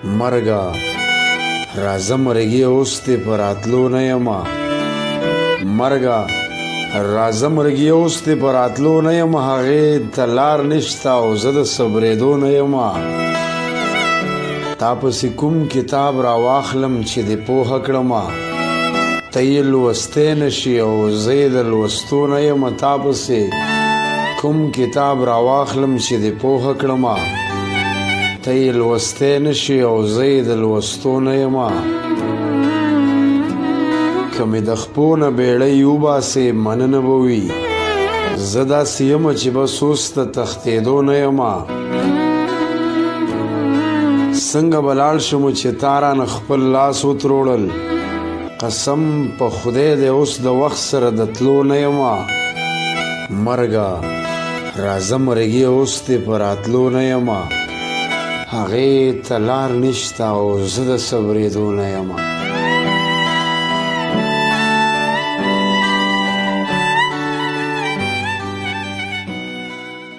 مرګه راځه مرګیه اوس دې په راتلو نه یمه. مرګه راځه مرګیه اوس دې په راتلو نه یم، هغې ته لار نشته او زه د صبرېدو نه یم. تا پسې کوم کتاب راواخلم چې دې پوهه کړم، ته یې لوستی نه شي او زه یې د لوستو نه یم. تا پسې کوم کتاب راواخلم چې دې پوهه کړم، ته یې لوستی نه شي او زه یې د لوستو نه یم. که مې د خپو نه بیړۍ وباسې مننه به وي، زه داسې یم چې بس اوس د تښتېدو نه یم. څنګه به لاړ شم چې تا رانه خپل لاس وتروړل، قسم په خدای دی اوس د وخت سره د تلو نه یم. مرګه راځه مرګیه اوس دې په راتلو نه یم، هغې ته لار نشته او زه د صبرېدو نه یم.